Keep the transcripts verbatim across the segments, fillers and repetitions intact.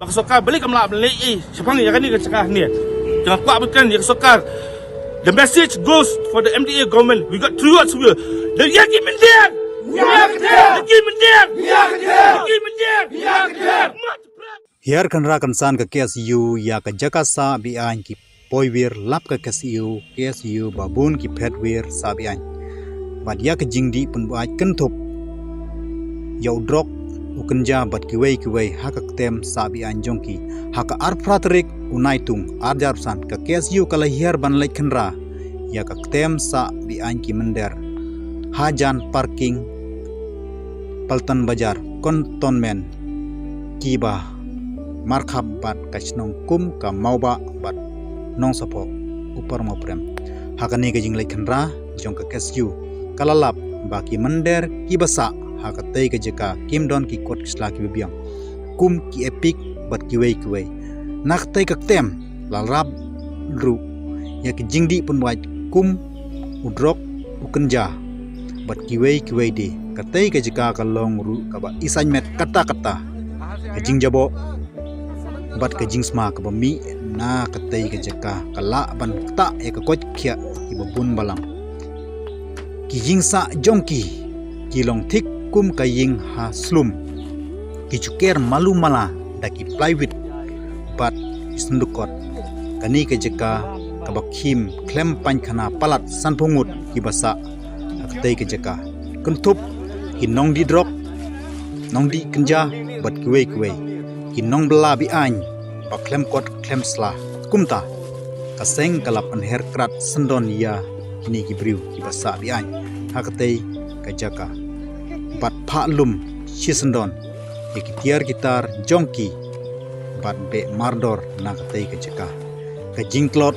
Ba ka sorkar balei kam lah ban leh ei shaphang ïa kane ka jaka hangne. Te nga kwah ban kren ïa ka sorkar. The message goes for the M D A government. We got three words here. The ïa ki mynder. Ïa ki mynder. Ïa ki mynder. Hiar khynra kynsan ka K S U ïa ka jaka sah be-aiñ ki poiwir lap ka K S U, K S U ba bun ki phet wir sah be-aiñ. Bad ïa ka jingdih pynbuaid kynthup ïa u drok, u kynja bad kiwei kiwei ha ka ktem sah be-aiñ jong ki. Ha ka arphew phra tarik u Naitung arhajar arphew san ka K S U ka la hiar ban leit khynra ïa ka ktem sah be-aiñ ki mynder hajan parking Paltan Bazar, Cantonment, kiba markhap bad ka shnong kum ka Mawbah bad Nongsaphoh, Upper Mawprem. Ha kane ka jingleit khynra jong ka K S U ka la lap ba ki mynder kiba sah ha katei ka jaka kim don ki kot ki sla kiba biang kum ki Epic bad kiwei kiwei. Na katei ka ktem la lap ruh ïa ki jingdih pynbuaid kum u drok, u kynja bad kiwei kiwei de. Katei ka jaka ka long ruh kaba isaiñ met katta katta. Ka jingjaboh bad ka jingsma kaba mih na katei ka jaka ka lah ban ktah ïa ka koit khiah kiba bun balang. Ki jingsah jong ki ki long thik kum ka ïing ha slum. Ki ju ker malu mala da ki plywood bad ki syndukot. Kane ka jaka kaba khim khlem painkhana palat sanphew ngut kiba sah ha katei ka jaka. Kynthup ki nongdih drok, nongdih kynja bad kiwei kiwei. Ki nongbylla be-aiñ ba khlem kot khlem sla. Kumta ka seng ka la pynher krat syndon ïa kine ki briew kiba sah be-aiñ ha katei ka jaka bad phah lum shi syndon ïa ki tiar ki tar jong ki bad beh mardor na katei ka jaka. Ka jingtlot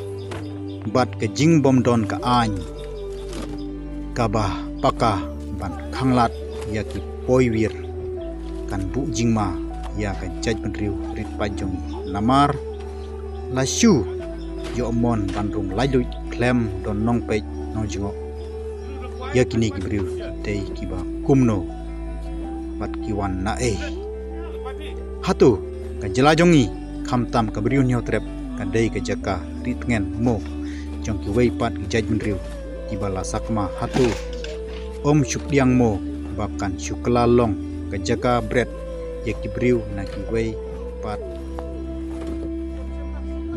bad ka jingbymdon ka aiñ kaba paka ban khanglad ïa ki poiwir kan buh jingma ïa ka jaitbynriew rit paid jong ngi. Namar la shu ïoh mon ban rung laitluid khlem don nongpeit nongjngoh. Ïa kine ki briew dei kiba kumno bad ki wan na ei? Hato ka jylla jong ngi khamtam ka Bri u Hynñiewtrep ka dei ka jaka ri tngen mo jong kiwei pat ki jaitbynriew kiba la sakma? Hato ym shu pdiang mo ba kan shu kylla long ka jaka bret ïa ki briew na kiwei pat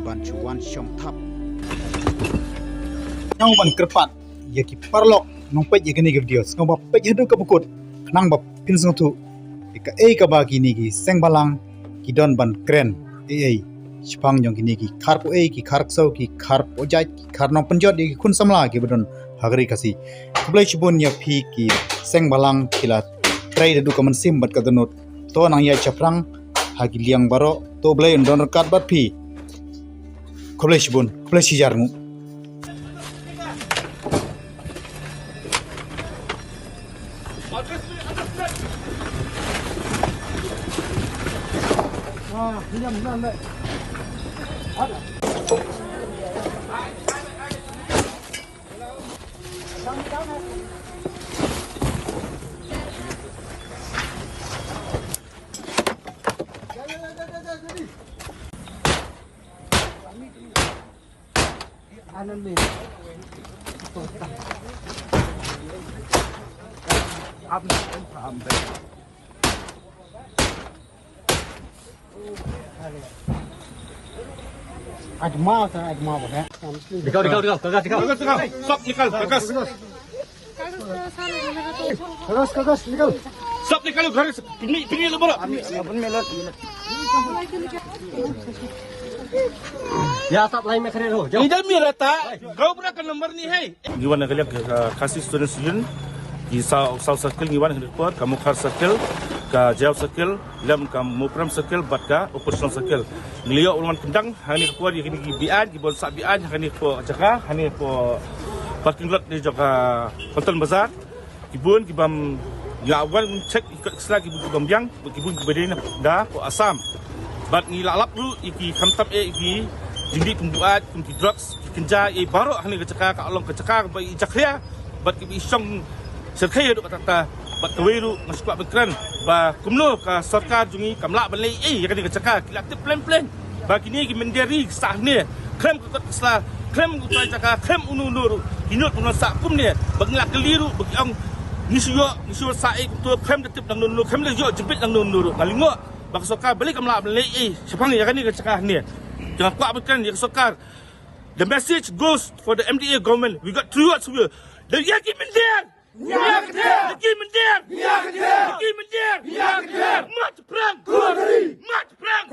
ban shu wan shong thap? Nang ban kyrpad ïa ki paralok nongpeit ïa kane ka video, sngewbha peit haduh kaba kut khnang ba phin sngewthuh ïa kaei kaba kine ki seng bhalang ki don ban kren ei ei shaphang jong kine ki kharpoh ei, ki kharksew, ki kharpoh jait, ki kharnongpynjot ïa ki khun samla kiba don ha ka ri Khasi. Khublei shibun ïa phi ki seng bhalang ki la trei da duh ka mynsiem bad ka dohnud. To nang ïaid shaphrang ha ki liang baroh, to Blei un don ryngkat bad phi. Khublei shibun, khublei shihajar nguh. Ajma sa, ajma ba hai. Dikau, dikau, dikau, kagas, dikau. Kagas, dikau. Sab nikal, kagas. Kagas, kagas, nikal. Sab nikal, ghar se. Pini, pini lo bolo. Ya, sab line mein khade raho. Jao. Idhar mein rehta. Gaonbura ka number nahi hai. Ngi wan na ka liang ka Khasi Students Union. Ki saw, saw circle ngi wan ha kane ka por, ka Mukhar circle, ka Jaïaw circle, lem ka Mawprem circle, bad ka Upper Shillong circle. Ngi la ïoh wan kyndang ha kane ka por ïa kine ki be-aiñ, ki ban sah be-aiñ ha kane ka jaka, ha kane ka parking lot ne jong ka Paltan Bazar. Ki bun ki bym ïa wan check ïa ki kot ki sla, ki bun ki bym biang, ki bun ki ba dei na da ko Assam. Bad ngi la lap ruh ïa ki khamtam eh ïa ki jingdih pynbuaid kum ki drugs, ki kynja, ïa baroh ha kane ka jaka, ka long ka jaka ba i jakhlia bad ki ba i shong syrkhei haduh katta katta. Bad kawei ruh nga sngewkwah ban kren ba kumno ka sorkar jong ngi kam lah ban leh ei ïa kane ka jaka, ki la tip pleng pleng ba kine ki mynder ri ki sah hangne, khlem ka kot ka sla, khlem ka trai jaka, khlem uno uno ruh, ki nud ban sah kumne. Ba ngi la kylli ruh ba ki ong ngi shu ïoh, ngi shu sah ei kumto, khlem da tip nangno nangno, khlem da ïoh jingpeit nangno nangno ruh. Nga lyngngoh ba ka sorkar balei kam lah ban leh ei shaphang ïa kane ka jaka hangne. Te nga kwah ban kren ïa ka sorkar. The message goes for the M D A government. We got three words for you. The ïa ki mynder. Ïa ki mynder. Ïa ki mynder. Mat prang. Mat prang.